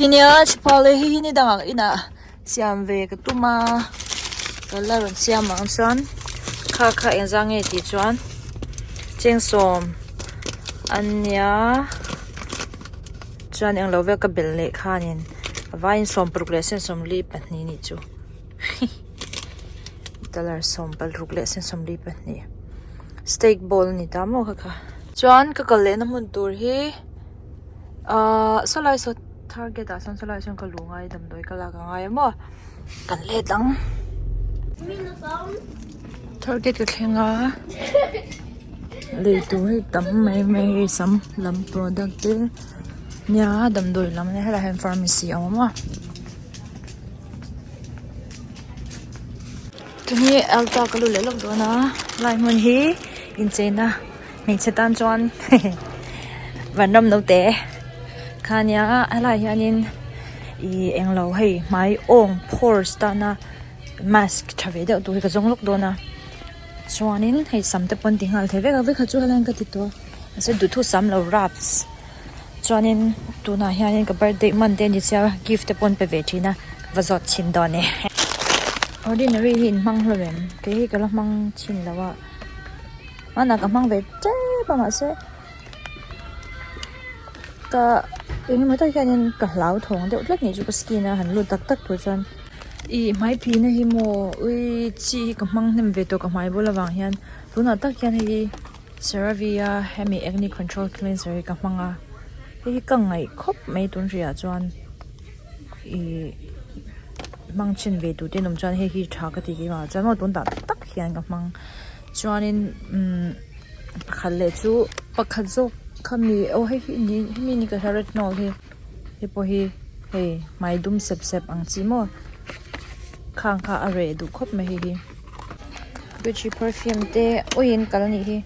nia chhiphale hi hi ni dangah inah siam ve ka tum a ka la rawn siam ang chuan kha kha engzah nge tih chuan chengsawm a nia chuan englo vel ka bel leh khanin a vaiin sawmparuk leh sensawmli pahnih nih chu dollar 16 leh 72 steak bowl a ni ta maw kha kha chuan ka kal lehna hmun tur hi ahh sawlai saw target ah sawn sawlai sawn ka luh ngai damdawi ka lak a ngai a maw kan let ang target ka thleng a lei tur hi tam mai mai hei sam lam product te nia damdawi lam ania helaiah hian pharmacy a awm a. Tuni alta ka lu leh lawk dawn a lai hmun hi incheina hmeichhe tan chuan vanram naute kha ania helaiah hianin ih englo hei hmai awng pores tana mask tha ve deuh tur hi ka zawng lawk dawn a chuanin hei sam te pawn ti nghal thei vek a vekha chu helaiah hian ka ti tawh a mahse duhthusam lo raps. Chuanin tunah hianin ka birthday man te a ni sia gift te pawh an pe ve thin a va zawt chhin dawn e. Ordinary hi in hmang hlawm em? Kei hi ka la hmang chhin lo a hmanah ka hmang ve tep a mahse ka engemaw tak hianin ka hlauthawng deuh tlat nih chu ka skin a han lut tak tak tur chuan ih hmai phihna hi maw ui chi hi ka hmang hnem ve tawh ka hmai bul avang hian tunah tak hian hei hi. CeraVe a hemi acne control cleanser hi ka hmang a hei hi ka ngaih khawp mai tun rihah chuan ih hmang chhin ve tur te an awm chuan hei hi tha ka ti keimah chuan maw tun tak tak hian ka hmang chuanin umm pakhat leh chu pakhat zawk khami aw hei hi ni hemi ni ka hria retinol hi hei pawh hi hei hmai dum sep sep ang chi maw khang kha a reh duh khawp mai hei hi. Gucci perfume te uiin kal anih hi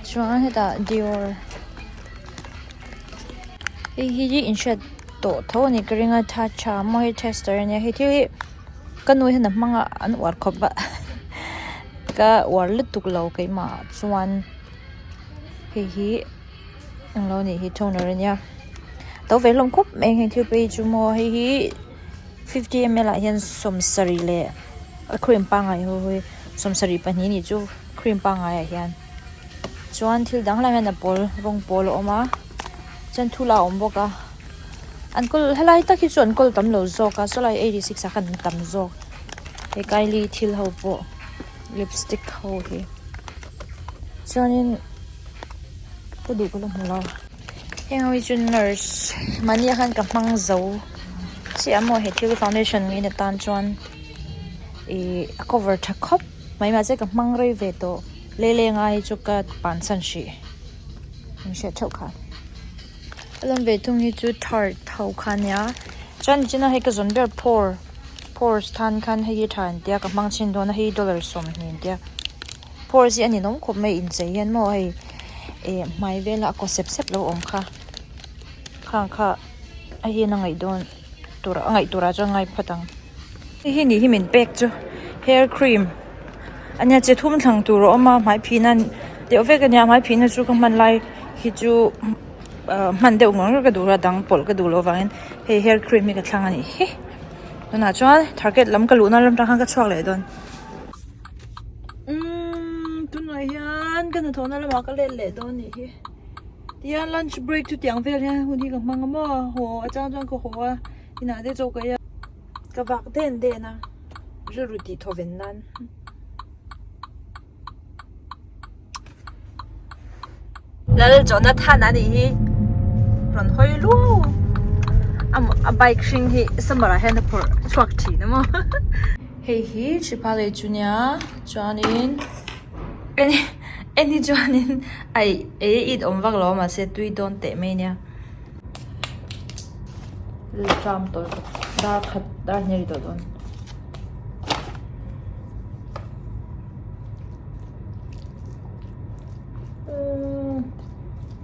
chuan hetah Dior hei hi inhriat tawh tho anih ka ring a tha tha maw hei tester ania hei thil hi ka nu hian a hmang a an uar khawp a ka uar lutuk lo keimah ah chuan hei hi englo anih hi toner ania to ve hlawm khawp mai heng thil phei hi chu maw hei hi. 50ml ah hian sawmsarih leh a cream pangngai ho hi sawmsarih pahnih nih chu cream pangngai ah hian chuan thil dang hlai hian a pawl rawng pawl a awm a chuan thul a awm bawk a an kawl helai tak hi chu an kawl tam lo zawk a sawlai 86 ah khan an tam zawk he kylie thil ho pawh lipstick ho hi chuanin ka duh ka la hmu lo. Heng ho hi chu nurse mahni ah khan ka hmang zo chiah maw he thil foundation ngei na tan chuan ih a cover tha khawp mai mahse ka hmang rei ve tawh leleng a hi chu ka pansan hrih in hriat theuh kha a lan ve thung hi chu third ho kha ania chuan nichina hei ka zawn ber pore pores tan khan hei hi tha an tia ka hmang chhin dawn a hei dollar 20 an tia. Pores hi a ninawm khawp mai inchei hian maw hei eh hmai vela a kaw sep sep lo awm kha khang kha a hian a ngaih dawn tur a ngaih turah chuan ngai phawt ang hei hi nih hi min pek chu hair cream ania chi thum thlang tur a awm a hmai phihna deuh vek ania hmai phihna chu ka hman lai hi chu ah hman deuh ngawr ngawr ka duh a dang pawlh ka duh loh avangin hei hair cream hi ka thlang a nih hi tunah chuan target lam ka luhna lam atang khan ka chhuak leh dawn. Umm tunah hian ka hnathawhna lamah ka let leh dawn nih hi tihian lunch break chu tiang vel hian hun hi ka hmang a maw haw a chang chuan ka haw a inah te chaw ka ei a ka vak den den a rilru tih thaw ven nan. Lal Jonathan a nih hi rawn hawi luau a bike hring hi summer ah hian a phawrh chhuak thin a maw hei hi Chipale chu nia chuanin en hi chuanin a ei it awm vak lo a mahse tui dawn teh mai ania tram tawlh dar khat dar hnih a ri tawh dawn.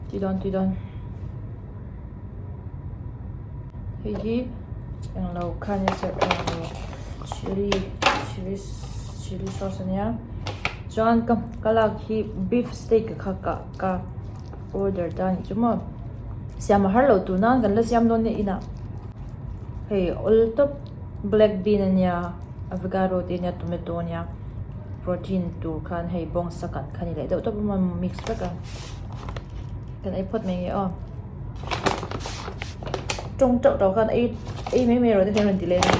Tui dawn tui dawn hei hi englo khan a serh englo chilli chilli chilli sauce ania chuan ka ka lak hi beef steak kha ka ka order ta anih chu maw siam a har lo tuna kan la siam dawn nia inah. Hei awl tawp black bean a nia avocado te ania tomato a nia protein tur khan hei bawngsa kan kha ni leh deuh tawp a mix vek a kan ei phawt mai nge aw tawng teuh tawh khan ei ei mai mai rawh te kha in rawn ti leh a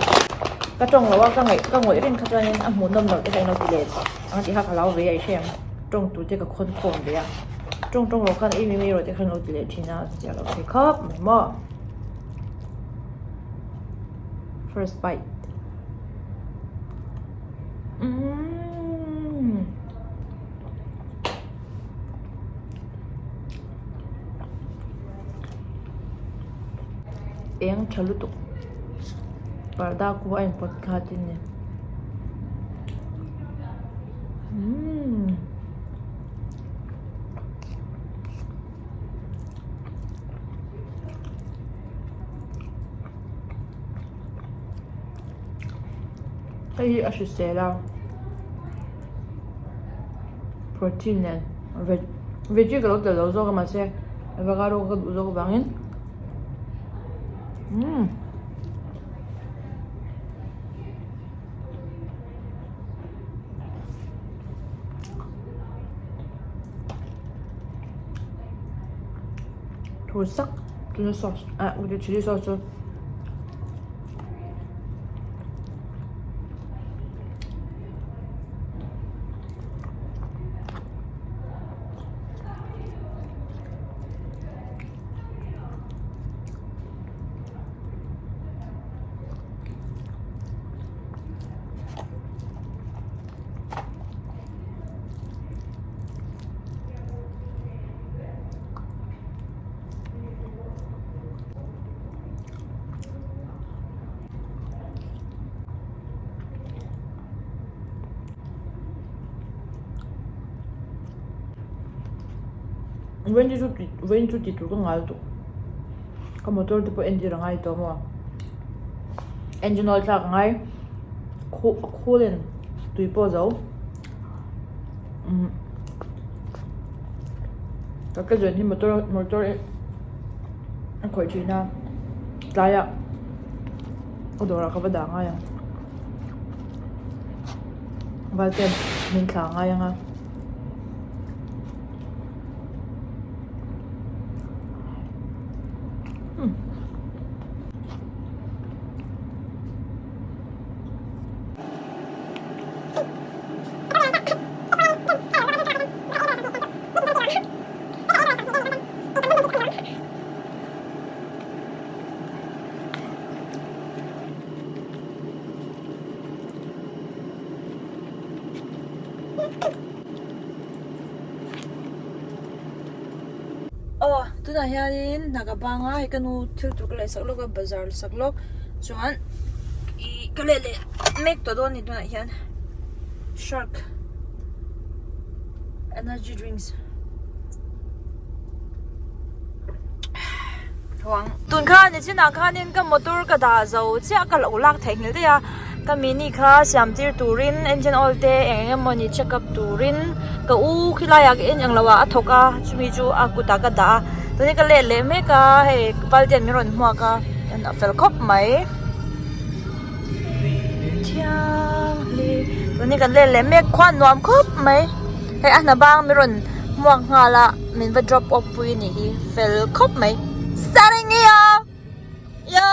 ka tawng loh a ka ngaih ka ngawih reng kha chuanin a hmuhnawm loh te kha in lo ti leh ang tih kha ka lo ve a i hre ang tawng tur te ka khawn khawm ve a tawng tawng loh khan ei mai mai rawh te kha in lo ti leh thin a chutiang lo thei khawp mai maw. First bite. Umm. Eng tha lutuk. Parda khu a inpawt kha tin ni. Umm. Hei hi a hrisel a protein nen veg veggie ka lo tel lo zawk a mahse avocado ka duh zawk avangin umm. Thur sak tuna sauce ah chilli sauce chu. Vawiin chu vawiin chu tih tur ka ngai lutuk ka motor te pawh entir a ngai tawh maw engine oil thlak a ngai a khul in tui pawh a zo umm ka ka zawin hi motor motor a khawih thin a tlaiah ka dawrah ka va dah ngai ang valten min thlah ngai ang a. Aw tunah hianin hna ka bang a hei ka nu thil tur ka leh sak lawk a bazar sak lawk chuan ih ka leh leh mek tawh dawn a ni tunah hian shark energy drinks huang tun kha nichinah khanin ka motor ka dah zo chiah ka lo lak theihnghilh daih a. Ka mini kha siam tir turin engine oil te eng eng emawni check up turin ka u khilaiah ka en englo ah a thawk a chumi chu a kutah ka dah a tuni ka let leh mek a hei valtian min rawn hmuak a a fel khawp mai thianghlim tuni kan let leh mek khuan nuam khawp mai hei a hna bang min rawn hmuak nghal a min va drop off pui a nih hi fel khawp mai sarangio yo.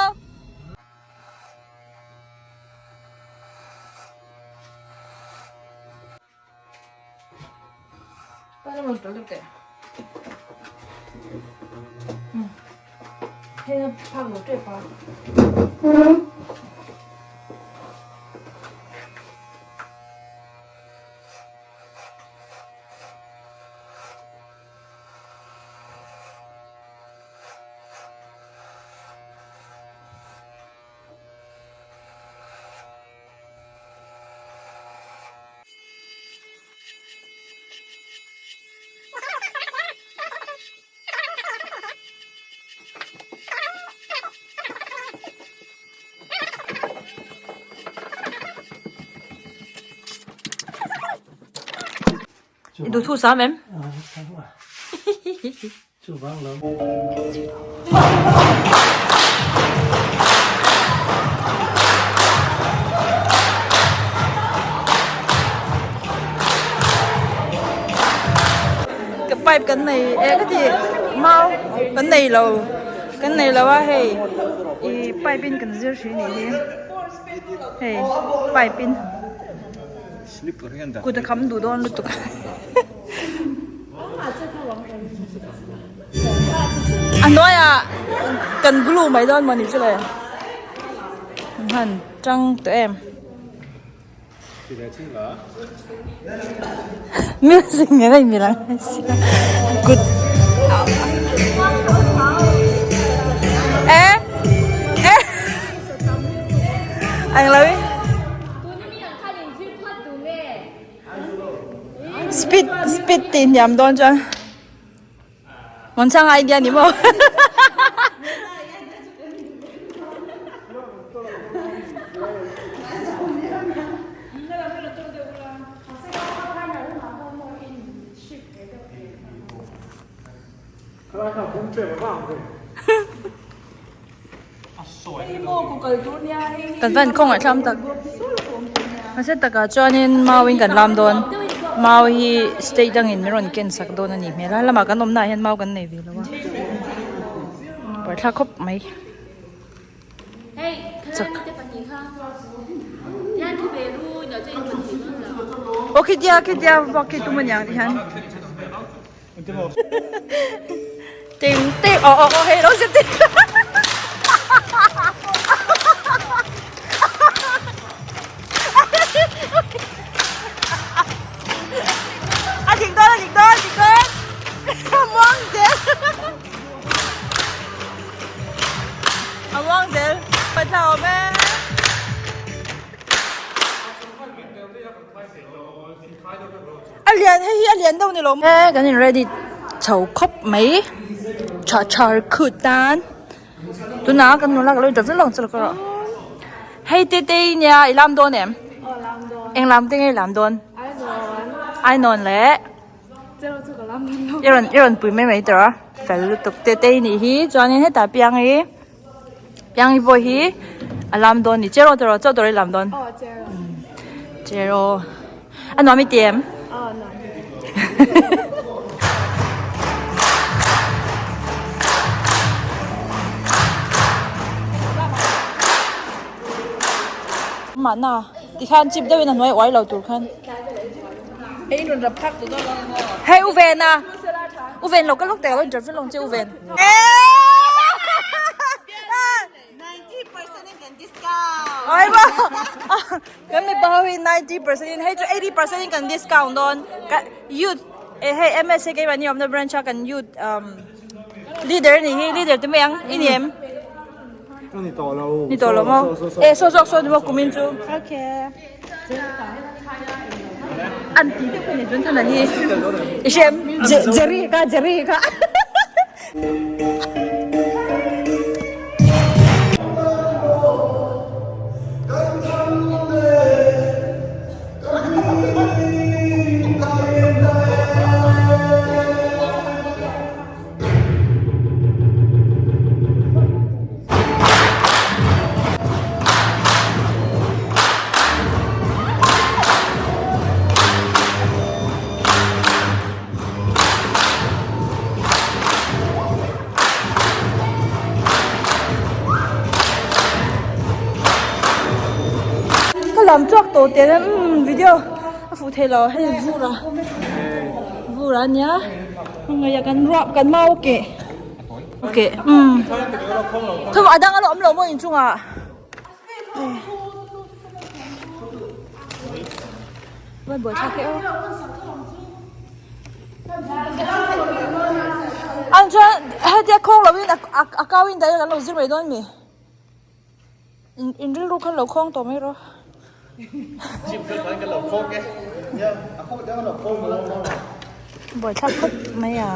I duhthu sam em? pipe kan nei e ka ti mau kan nei lo kan nei lo a hei ih pipe in kan zir hrih anih hi hei pipe in kut a kham duh dawn lutuk a hnuaiah kan glue mai dawn mawni chu le han tang tawh em. Music nge nei mi lang kut e e ang lo speed speed tih hniam dawn chuan Ngawn chang idea ni maw. Kan van kawngah thlam tak hmasa takah chuanin mau in kan lam dawn mau hi state dangin min rawn ken sak dawn a nih hmel a lamah kan awmnaah hian mau kan nei ve lo a buaithlak khawp mai chak aw khitia khitia vak khi tum a niang tihian. Ting ting oh oh oh hei lo zir ting A dik dawn a dik dawn a dik dawn A muang zel A muang zel Patla awm e. A lian hei hi a lian deuh ni lo maw. E kan in ready chho khawp mai tha char khut tan tunah kan nula ka lo in tawp vek lo ang hei te te i nia i lam dawn em eng lam te nge i lam dawn ainawn leh i rawn i rawn pui mai mai tur a fel lutuk te te i nih hi chuanin hetah piang hi. Piang i pawh hi a lam dawn ni cheraw tawh chaw tawh i lam dawn cheraw a nuam i ti em mahna tikhan chip deuhin a hnuai uai lo tur khan hei u ven a u ven lo ka lawk teh lo interview lawng che u ven. Ai ba kan mipa ho hi 90% in hei chu 80% in kan discount dawn ka youth eh hei MSA keimahni awmna branch a kan youth um leader ni hi leader te mai ang i ni em ni tawh lo ni tawh lo maw eh saw zawk saw ni maw kumin chu okay an ti deuh ka ni chuan thana hi i hrem Jerry ka Jerry ka Ka lam chhuak tawh tel a umm video a fuh thei lo hei vur a vur a nia hmangaih a kan ruah kan mau keh keh umm thawm a dang a lo awm lo maw inchungah. An chuan hetia khawng lo in a kau in daih a kan lo zir mai dawn mi in rilru khan lo khawng tawh mai rawh. Buaithlak khawp mai a.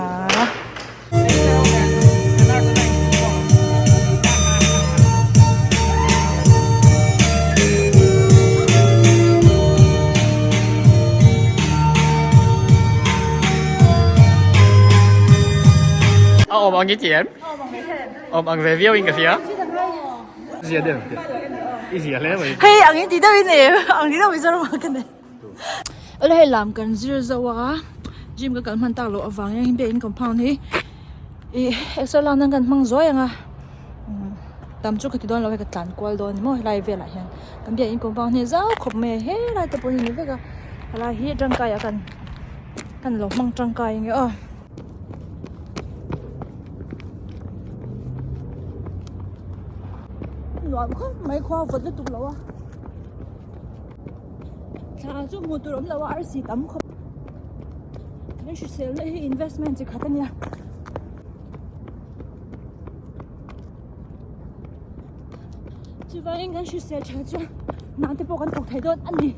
A awm ang i ti em? Awm ang ve viau in ka hria. Zia deuh te. I zia hle mai. Hei ang in ti deuh in e ang ti deuh Mizoram ah ka nei. Awle hei lam kan zir zo a. Gym ka kal hman tak loh avang hian biakin compound hi ih exer lak nan kan hmang zuai ang a tam chu ka ti dawn lo hei ka tlan kual dawn a ni maw helai velah hian kan biakin compound hi a zau khawp mai a helai te pawh hi a ni vek a helai hi tangkai ah kan kan lo hmang tangkai ang e aw. Nuam khawp mai khua vawt lutuk lo a thla chu hmuh tur awm lo a arsi tam khawp kan hrisel na hi investment chi khat a nia. Chuvangin kan hrisel tha chuan hnam te pawh kan thawk thei dawn a ni.